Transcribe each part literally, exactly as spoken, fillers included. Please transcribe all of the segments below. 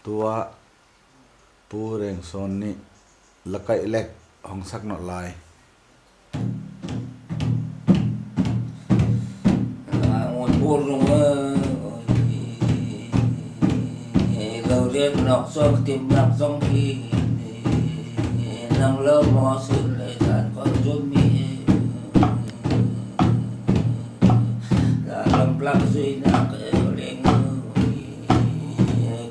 Tuah Pu Rengsawn nih lakaih lek hawng sak nawlh lai. Ngun bur nung lo rian nok sawng tim nak sawng ki nang lo maw sun le zan ko zun mi. Lam plak zui nak leng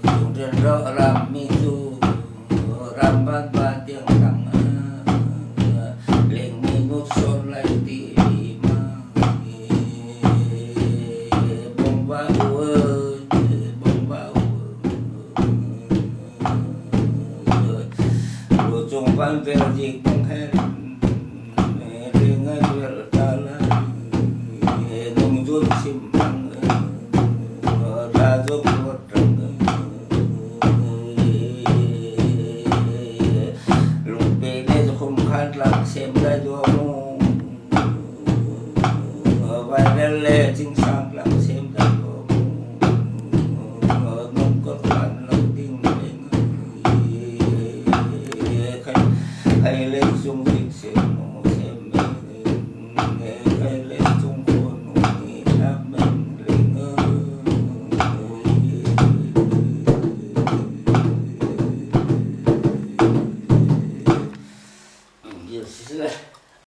kung den ro ram mi tu ram ban ba tiang tang leng mi nuk son lai ti ma. Bông ba u ơi, bông ba u ơi. Lu chung ban vel dik bông hen. Ring a vel ta la. Nung zun sim bang. Ra zuk ruat rang. Lungpi le khum khan tlak sem lai dua mu. Vai rel le ching sang tlak sem lai dua mu. Nung kot khan lo ding leng. Khai, khai le sung dik sem.